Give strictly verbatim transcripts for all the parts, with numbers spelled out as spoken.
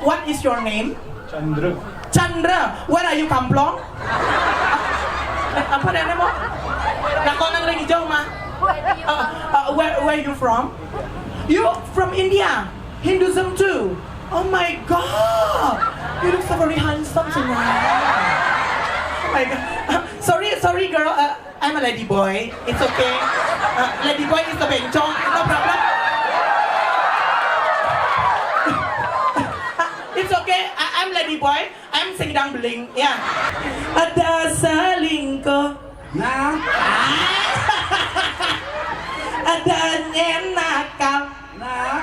What is your name? Chandra. Chandra, where are you come from? Eh, apa namanya, Mo? Nah, kau nang lagi jauh, mah. Uh, uh, where, where you from? You from India? Hinduism too. Oh my God! You look so very handsome tonight. Oh my God. Uh, sorry, sorry, girl. Uh, I'm a lady boy. It's okay. Uh, lady boy is the bencong. No problem. It's okay. I, I'm lady boy. I'm sing dangling. Yeah. Ada selingkuh. Nah. Ada nyenakal. Nah.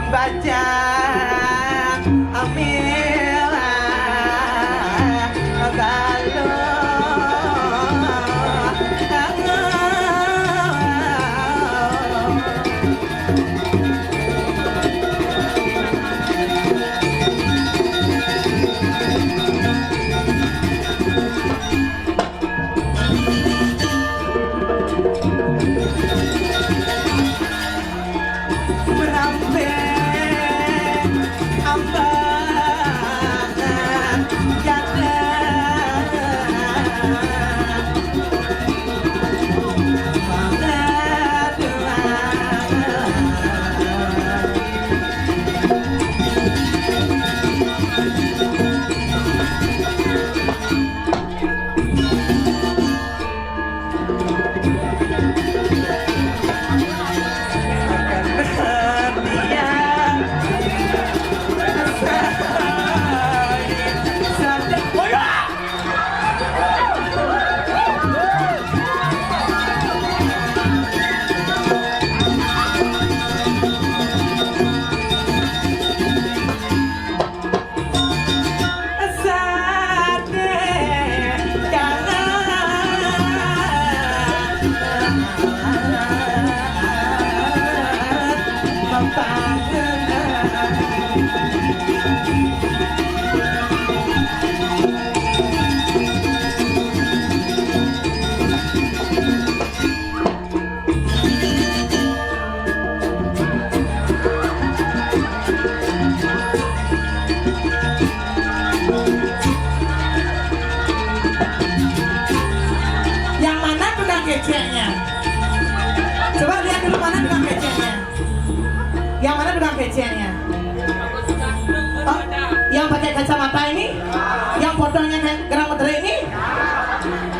Baca Amira Balo. Yang mana tukang keceknya? Coba lihat dulu mana tukang keceknya. Yang mana tukang keceknya? Oh, yang pakai kacamata ini? Yang fotonya kayak gerang medere ini?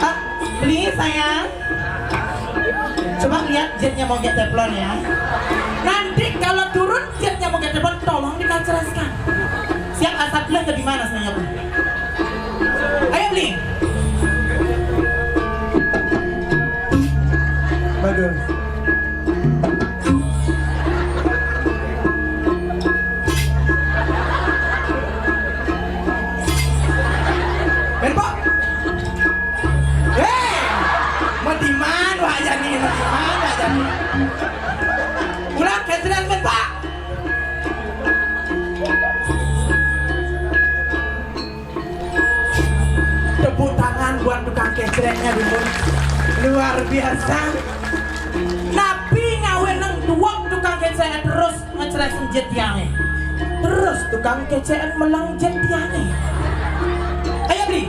Ah, beli sayang. Coba lihat jetnya mau get teflon ya. Nanti kalau turun jetnya mau get teflon, tolong dikalceraskan. Siap asap dulu atau gimana sebenarnya, Bu? Ayo beli. Bagus. Ulang kecrét men, Pak. Tepuk tangan buat tukang kecrétnya dulu. Luar biasa. Napi ngawé nang duweg tukang kecrét terus ngecrét senjit tiangé. Terus tukang kecrét meleng jit tiangé. Ayo, Bli.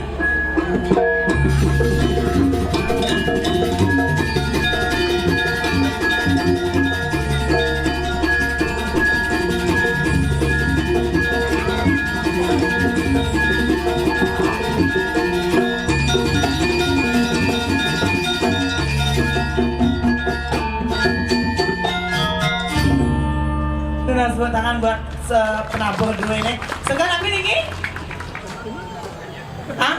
Tunas tepuk tangan buat se-, penabuh dulu ini. Segan apa ini? Hah?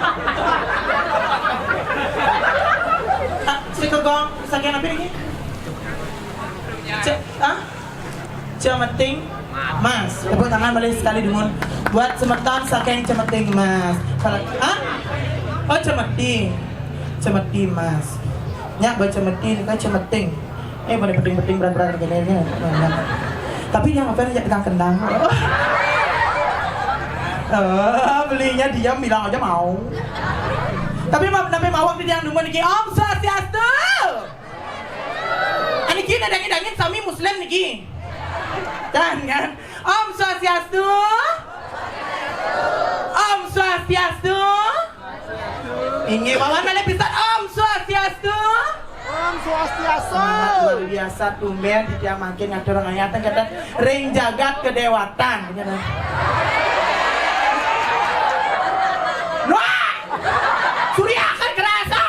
Ah, si kegong, segan apa ini? Ce-, hah? Cemeting Mas. Tepuk tangan balik sekali dulu. Buat semeton saking Cemeting Mas. Kalau, hah? Oh, Cemeting. Cemeting Mas. Nyak buat Cemeting, kan Cemeting. Eh, pada peting-peting berat-berat gini, gini. Tapi dia ngapain aja pegang kendang? Eh, belinya diam, bilang aja mau. Tapi ma-, tapi mawon di tiang dumun niki, Om Swastiastu. Aniki nadangin-dangin sami muslim niki. Kan, kan? Om Swastiastu. Om Swastiastu. Inggih, mawon malih pisan, Om Swastiastu. Om Swastiastu. Semangat luar biasa, tumben titiang mangkin ngatur ngayatan kata ring jagat kedewatan. Wah! Surya kan kerasa.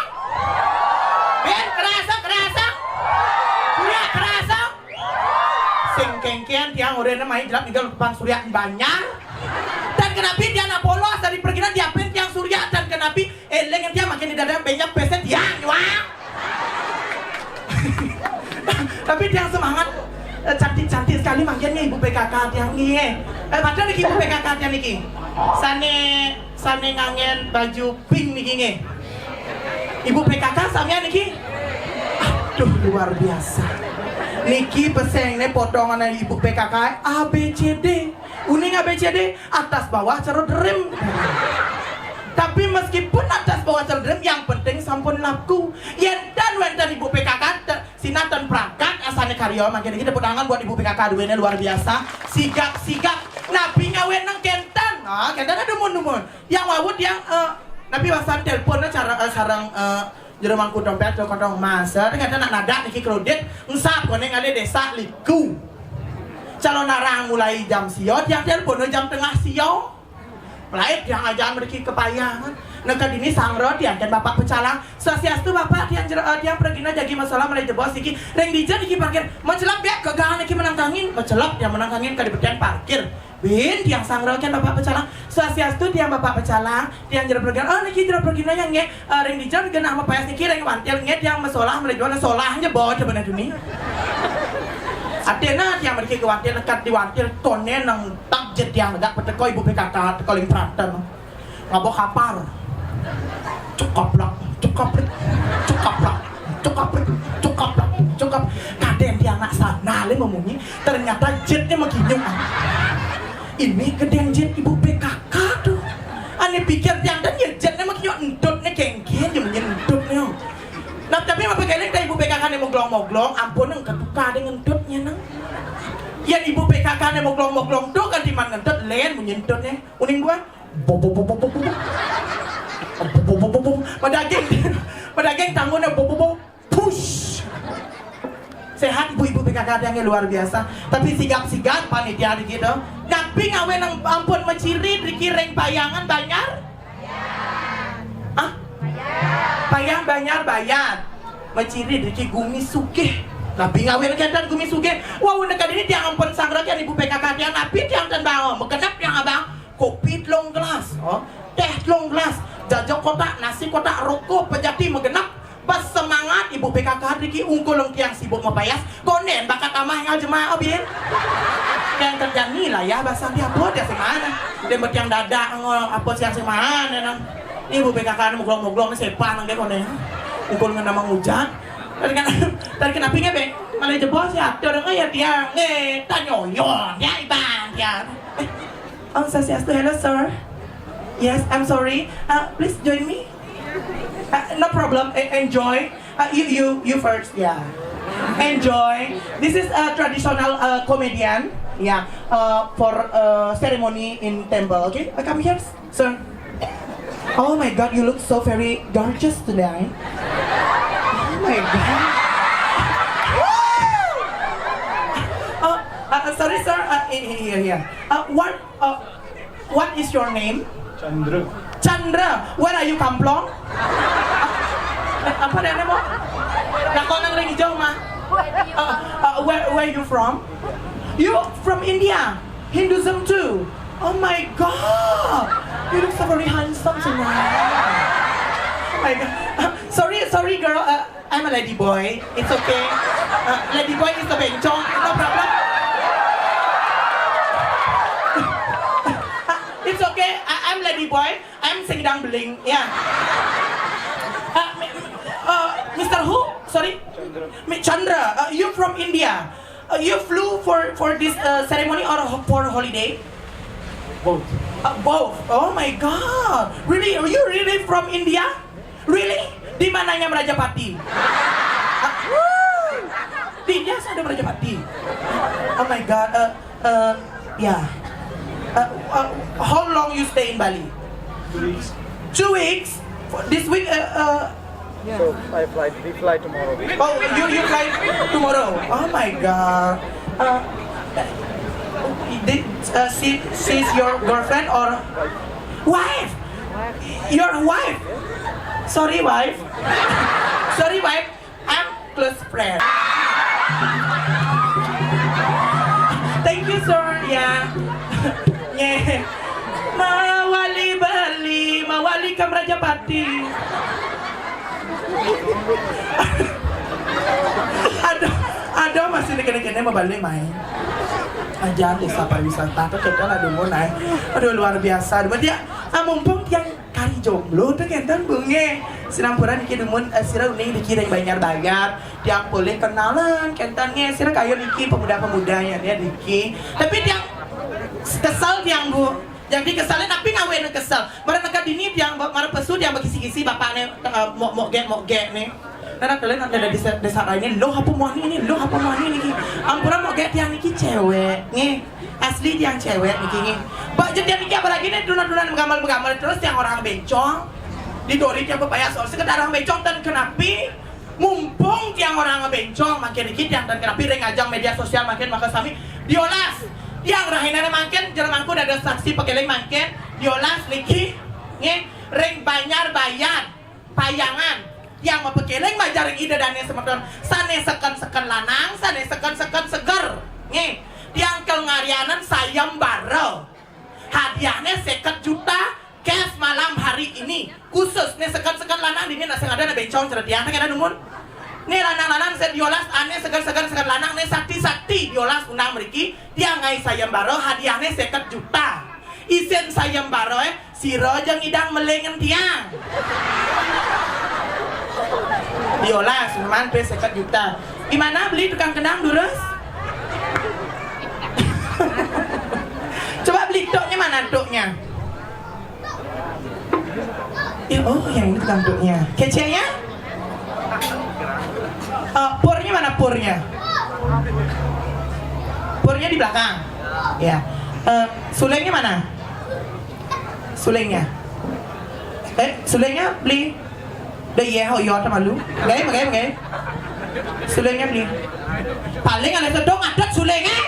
Ben kerasa, kerasa. Surya kerasa. Sing kéngkén tiang orahina mai jelap ninggal pang surya banjar. Tan kenapi tiang nak polos dari perginan diapin tiang surya, tan kenapi éling tiang mangkin di dada benyap peset tiang nyuang. Tapi tiang semangat, eh, cantik-cantik sekali mangkin nih Ibu P K K tiang nih. Eh, padahal niki Ibu P K K tiang niki. Sané, sané nganggén baju pink niki nggih. Ibu P K K samian niki. Aduh, luar biasa. Niki pesengne potongan Ibu P K K A B C D. Uning A B C D, atas bawah cara derem. Tapi meskipun atas bawah cara derem, yang penting sampun laku. Yén tan wénten Ibu P K K, te-, sinah ten prangkat, asané karya. Mangkin niki tepuk tangan buat Ibu P K K duwene luar biasa. Sigap-sigap. Napi ngawé nang kénten? Ah, kénten dumun-dumun. Yang wau tiang, eh, napi wasan telepon cara, eh, sareng, eh, jero mangku dompét, jero kantong emas. Eh, ternyata nak nadak niki kredit, ensap koné ngalih désa liku. Calonarang mulai jam sia, tiang telepon jam tengah sia. Laib tiang ajan mriki kepayangan. Neked dini sangra tiang kén Bapak Pecalang. Swastiastu Bapak, tiang jero, eh, tiang pragina jagi masalah mulai jebos niki. Ring dija niki parkir? Macelep ya, kegang niki menang kangin. Macelep tiang menang kangin kadi betian parkir. Bin, tiang sangra kén Bapak Pecalang. Swastiastu tiang Bapak Pecalang, tiang jero pragina. Oh, niki jero pragina yang nggih, eh, ring dija genah mapayas niki ring wantil nggih, tiang masolah melejuan solah aja bawa coba duni. Atena tiang mriki ke wantil, neked di wantil, koné nang tak jet tiang negak peteko Ibu P K K teko ling pranten. Ngabok kapar. Cekaplak, cekaplak, cekaplak, cekaplak, cekaplak, cekap. Kadén tiang nak sana le memunyi, ternyata jetnya makinyuk. Ini gedéng jet Ibu P K K tuh. Ané pikir tiang dan ya jetnya makinyuk, entutnya kéngkén, ya menyen entutnya. Nah, tapi apa kéné tah Ibu P K K né moglong-moglong, ampun nang ketuka dé ngentutnya nang. Ya Ibu P K K né moglong-moglong tuh kan timan ngentut lén menyen entutnya. Uning dua. Bob, bob, bob, bob, bob, bob. Bob, bob, bob, bob, bob. Madaging, madaging tanggungnya bob, bob, bob. Push. Sehat ibu-ibu P K K yang luar biasa. Tapi sigap-sigap panitia di gitu. Napi ngawé nang ampun maciri driki ring payangan banjar? Ah? Payang banjar bayar. Maciri driki gumi sugih. Napi ngawé nang kénten gumi sugih? Wah, unek kadini tiang ampun sangra tiang ibu P K K tiang napi tiang ten bawa. Magenep tiang abang. Kopi telung gelas, oh, téh telung gelas, jaja kotak, nasi kotak, rokok, pejati, magenep. Pas semangat ibu P K K driki ungkul tiang sibuk mapayas, konden bakat amah ngal jemaah, oh, bin. Yang terjadi lah ya, bahasa dia apa dia sing mana? Dia bertiang dada, ngol, apa siang sing mana, nang. Ibu P K K moglong-moglong, sepan, nang dia konden. Ungkul ngenamang hujan. Tadi kan, tadi kan apinya, Beng? Kalau jebos ya, turun ya dia, eh, tanyoyon, ya iban, ya. Eh, Om Swastiastu, hello sir. Yes, I'm sorry. Uh, please join me. Uh, no problem. E- enjoy. Uh, you, you, you first. Yeah. Enjoy. This is a traditional uh, comedian. Yeah. Uh, for uh, ceremony in temple. Okay. Uh, come here, sir. Oh my God, you look so very gorgeous today. Oh my God. Oh, uh, sorry, sir. Uh, here, here. Uh, what, uh, what is your name? Chandra. Chandra. Where are you come from? Eh, apa dia nama? Nak kau nang ring hijau mah? Uh, uh, where, where you from? You from India. Hinduism too. Oh my God. You look so very handsome tonight. Oh my God. Uh, sorry, sorry, girl. Uh, I'm a lady boy. It's okay. Uh, lady boy is the bencong. No problem. Uh, it's okay. I, I'm lady boy. I'm sing dang bling. Yeah. Uh, mi- uh, Mister Who? Sorry. Mi- Chandra. Uh, you from India? Uh, you flew for for this uh, ceremony or ho- for holiday? Both. Uh, both. Oh my God. Really? Are you really from India? Really? Di mananya Merajapati? Uh, di India ada Merajapati. Oh my God. Uh, uh, yeah. Uh, uh, how long you stay in Bali? Two weeks. Two weeks. This week. Uh, uh, So I fly. We fly tomorrow. Oh, you you fly tomorrow. Oh my God. Uh, did uh, she she's your girlfriend or wife? Your wife. Sorry, wife. Sorry, wife. I'm close friend. Thank you, sir. Ya. Nge. Mawali Bali, mawali Kam Rajapati. Aduh, aduh masih dikene-kene mau balik main. Aja desa pariwisata tuh kita lah dulu naik. Aduh luar biasa. Berarti ya, ah, mumpung yang kari jomblo tuh kenten bunge. Sinampuran iki dumun eh, sira uning diki ring Banjar Dagat. Tiang boleh kenalan kenten nge sira kayu niki pemuda-pemuda ya dia diki. Tapi tiang kesal tiang bu. Jadi kesalnya tapi ngawen kesal. Mara neka dini tiang ba- mara pesu tiang bakisi-kisi bapakne eh, mok mok gek mok gek ne. Nana kalian ada di desa lainnya loh apa muani ini loh apa muani niki. Ampura mok gek tiang niki cewek nge. Asli tiang cewek niki nge. Bak je tiang niki apalagi ne dunan-dunan megamal-megamal terus tiang orang bencong. Di dori tiang bepayas orang sekedar orang bencong dan kenapi mumpung tiang orang bencong makin niki tiang dan kenapi ring ajang media sosial makin maka sami diolas tiang rahina makin jelemaku ada saksi pekeling makin diolas niki nge ring Banjar Bayan Payangan tiang mapekeling majaring ida dane semeton sane seken-seken lanang sane seken-seken seger nge tiang kelngarianan sayembara hadiahne seket juta cash malam hari ini khusus ne seken-seken lanang dini nak sing ada nak bencong ceretian kena dumun ne lanang-lanang set diolas ane seger-seger seken lanang ne sakti-sakti diolas undang meriki tiang ngai sayembara hadiahne seket juta isin sayembara eh sira aja ngidang melengen tiang diolas man pe seket juta gimana beli tukang kendang durus coba beli toknya mana toknya ya oh yang ini tukang toknya kecilnya uh, purnya mana purnya purnya di belakang ya uh, sulengnya mana sulengnya eh sulengnya beli dah iya ho yo sama lu gaya gaya gaya sulengnya beli paling ada sedong adat sulengnya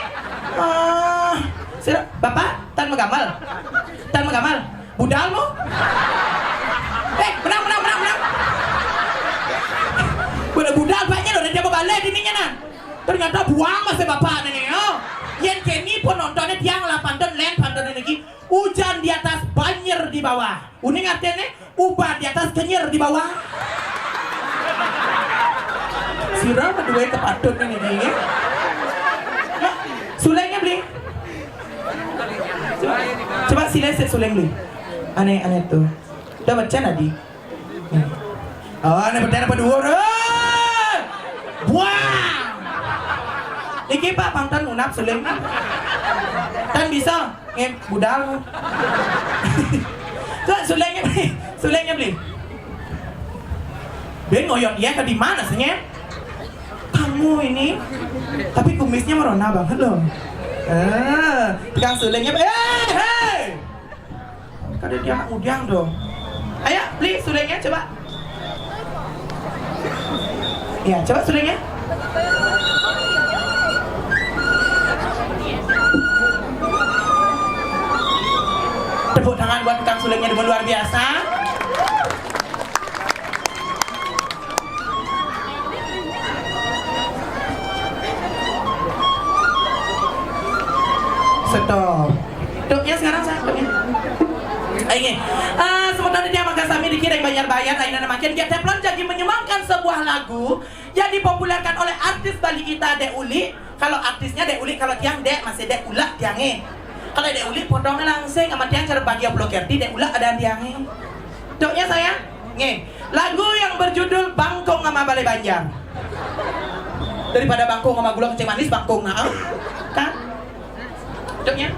ah sira bapak tan megamal tan megamal budal mu eh menang menang menang menang udah budal banyak udah dia balik ininya nan ternyata buang masih bapak nih oh yen keni pun nontonnya tiang lah pantun len pantun lagi hujan di atas banjir di bawah uning artinya ubah di atas kenyir di bawah sira kedua kepatut ini nih sulengnya beli coba sila set suleng beli aneh aneh tuh udah baca tadi oh aneh betul apa dua orang buang Ki, Pak, pang tan ngunap suling, Pak. Tan bisa ngé budal. Tuh, sulingnya beli, sulingnya beli. Dia ngoyot dia ke di mana sih, Nyet? Kamu ini, tapi kumisnya merona banget loh. Eh, tukang sulingnya, eh, hei! Kada dia anak mudiang dong. Ayo, beli sulingnya coba. Ya, coba sulingnya. Tepuk tangan buat tukang sulingnya, luar biasa. Stop. Duknya sekarang saya duknya. Ayo. Eh, sementara dia maka sami dikirim bayar-bayar, ayo nama makin dia teflon jadi menyumbangkan sebuah lagu yang dipopulerkan oleh artis Bali kita, Dek Uli. Kalau artisnya Dek Uli, kalau tiang Dek masih Dek Ula tiangnya. Kalau Dek Uli potongnya langsung sama tiang cara bagi upload kerti Dek Ula ada tiangnya. Duknya saya, nih, lagu yang berjudul Bangkung sama Balai Banjar. Daripada bangkung sama gula kencing manis, bangkung nah, kan? Duknya.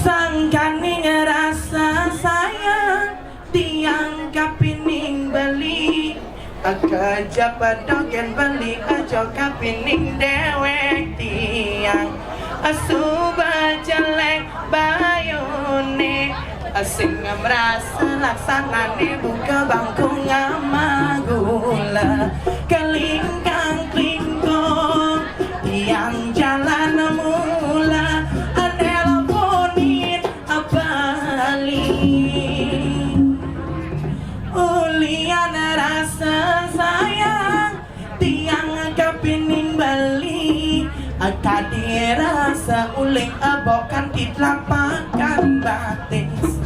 Sangkaning rasa sayang, tiang kapining beli. Aka japa dogen beli aja kapining dewek tiang. Asuba jelek bayune, asing merasa laksanane buka bangku ngamagula. Kelingkang klingkong, tiang jalan mula, anelponin abali. Ulian rasa sayang, tiang kapining beli, kadi rasa uling abokan di telapakan batis.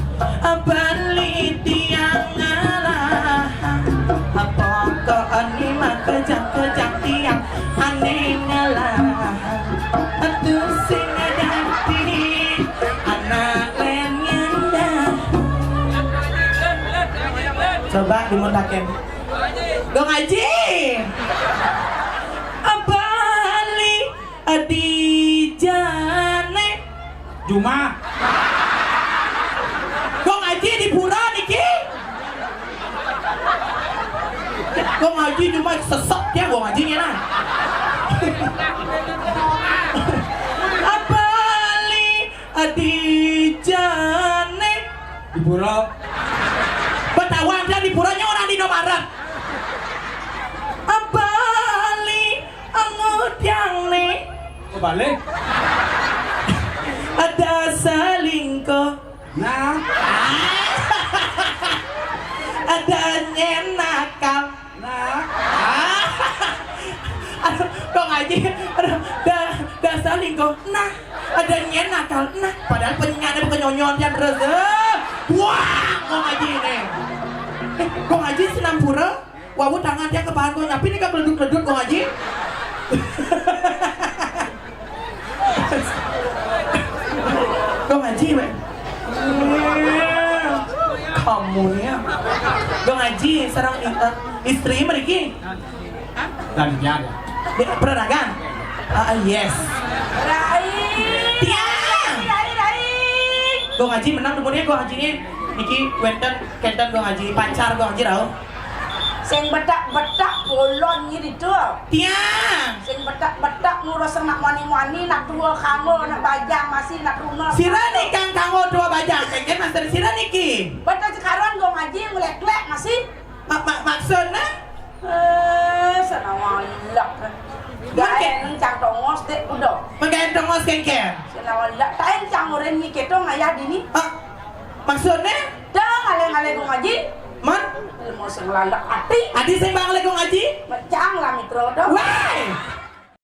Beli tiang ngalah, pokok ni mah kejang-kejang tiang ane ngalah. Atuh sing ngadati anak lain nyandak. Coba dimutakin. Gong Haji. Abali adijane. Juma. Gong Haji di pura niki. Gong Haji cuma sesek ya Gong Hajinya nah. Abali adijane. Di pura. Betawa dia di puranya orang di Indomaret. Abali angut yang nih. Kebalik. Ada selingkuh. Nah. Ada nyen nakal. Nah. Aduh, Kong Haji, aduh, da, dasar lingko. Nah, ada nyen nakal. Nah, padahal penyanyi ada kenyonyon dia terus. Eh, wah, Kong Haji ini. Eh, Kong Haji senampura, wawu tangan dia ke pahan Kong Haji, ini kan keledut-keledut Kong Haji. Gong Haji, weh. Kamu nih ya. Gong Haji, sareng i-, eh, istri mriki. Lanjutnya ada. Di, peradagan. Ah, ah, yes. Rai. Tiang. Rai, rai, rai. Gong Haji menang, kemudian Gong Haji ini niki wenten, kenten Gong Haji, pacar Gong Haji rauh. Sing betak-betak bolon ngene to. Tiang. Sing betak-betak ngurus anak wani-wani, nak tua kanggo, nak bajang masih, nak runa. Sira niki kang kanggo tua bajang, kengken master sira niki. Betul sekarang Gong Haji ngelek-lek masih. Mak, mak, maksudnya? Eh, sana walak. Gaen cang tongos dek udah. Menggaen tongos kengken. Sana walak. Tain cang oren ni ketong ayah dini. Ah, maksudnya? Dah ngaleng-ngaleng Gong Haji. Man? Ilmu sing lalak ati. Adi sing bang Gong Haji? Mecang lah mitro dong. Weh!